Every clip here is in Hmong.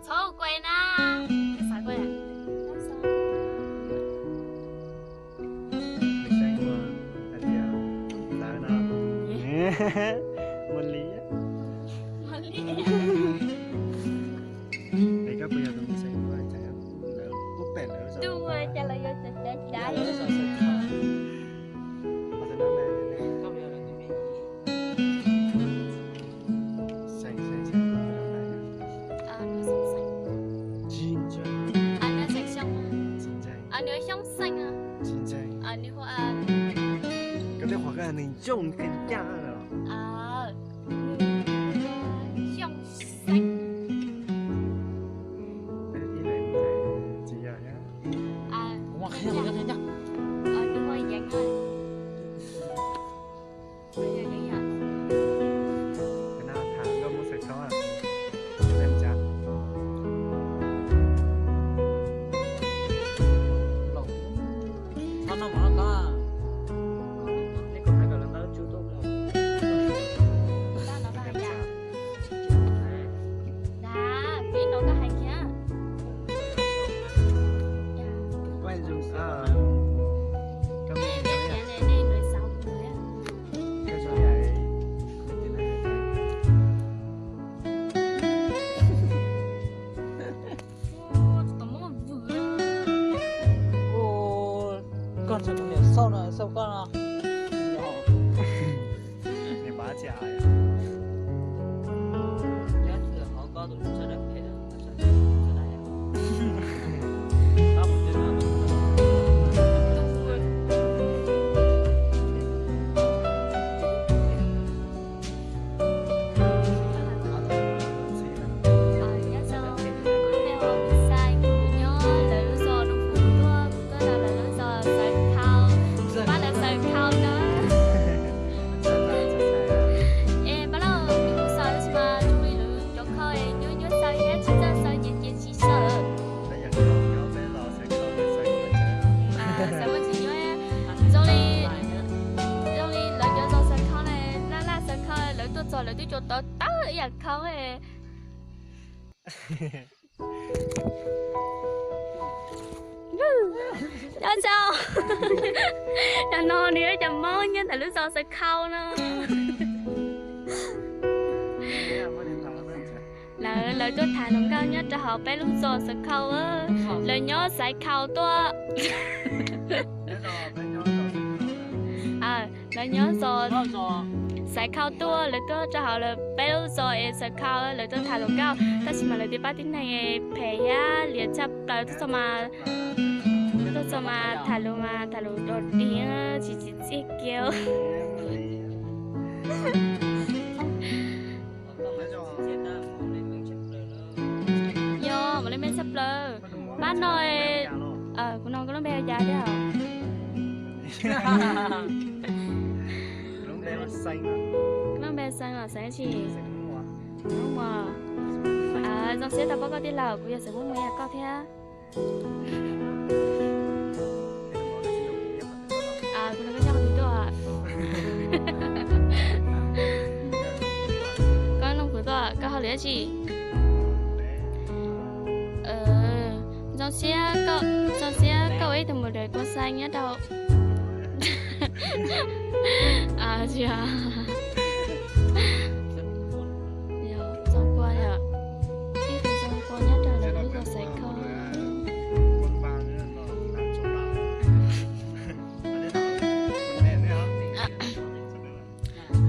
Txhob quay na. Xav quay à? Nws seev ua hais tias ntawd no. Muaj li. Es koj puas yog tus seev ua cas lawv ub pem lawv zos? Tus ua cas lawv yuav cav cav cav. Xeem, xeem, xeem, xeem. Nws xeem xeem. Tsis ntseeg. Nws xeem xyoo. Tsis ntseeg. Nws xyoo xeem. Tsis ntseeg. Nws hu, koj twb qhuas koj nws ncoo kawg ncaj los. Xyoo xeem. Tsis yog. Nws hu Yeev. Koj ntshe kuv niam xauj no, xauj koj no. Nyob zoo, kuv lub npe hu ua Xais, kuv nyob lawv lub zos Doo Pus Tuaj, kuv tuaj rau lawv lub zos xaws khau, pab lawv xaws khau na. Es pab lauj, kuv xaws tab sis mas zoo li lawv cov khau es nyuaj nyuaj xaws thiab tsis txawj xaws ces ces tsis xaws. Xaws muaj tsis nyuaj, zoo li, zoo li lawv cov zos xaws khau na, laj laj xaws khau, lawv tuaj txog lawv twb tsuas tawv tawv ib yam khau. Nyob zoo, tam no nws yuav cov Hmoob nyob ntawm lub zos xaws khau no. Lawv, lawv tuaj tham hluas nkauj nyob rau hauv peb lub zos xaws khau. Lawv nyob xaiv khau tuaj. Lawv nyob zos xaiv khau tuaj, lawv tuaj rau hauv lawv peb lub zos es xaws khau, lawv tuaj tham hluas nkauj, tab sis mas lawv twb pab tib neeg phem thiab liam tshaj plaws, tuaj txog mas, tuaj txog mas tham lus mas tham lus dog dig tsis tsim txiaj kiag. Yog, mus li me tshaj plaws. Pab no, kuv no koj lub npe hu cas thiab? Koj lub npe Xeev los Xeev tsi? Muas. Zoo siab tau pom koj tij laug, kuv yog Xeev Muas yog koj thiab. Kuv no koj nyob qhov twg tuaj? Koj noj kuv tuaj, koj hauj lwm dab tsi? Zoo siab, zoo siab koj ua ib tug mus dawm kua xeeb nyob rau, tsis, zoo kua yom, ib tug zoo kua nyob rau lawv lub zos Xaiv Khau.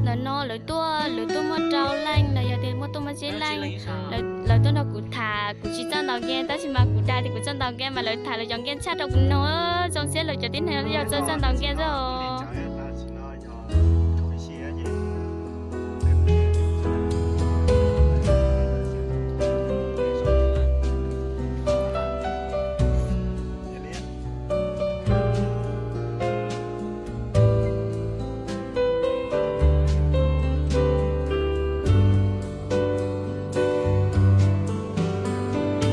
Ntawm no lawv tuaj, lawv tuaj muaj rau leej los yog tias muaj tuaj muaj tsib leej. Lawv tuaj nrog kuv tham, kuv tsis txawj ntaus game tab sis mas kuv dag tias kuv txawj ntaus game mas lawv tham lawv cov game tshaj rau kuv nug. Zoo siab lawv cov tib neeg yog txawj txawj ntaus game xwb os.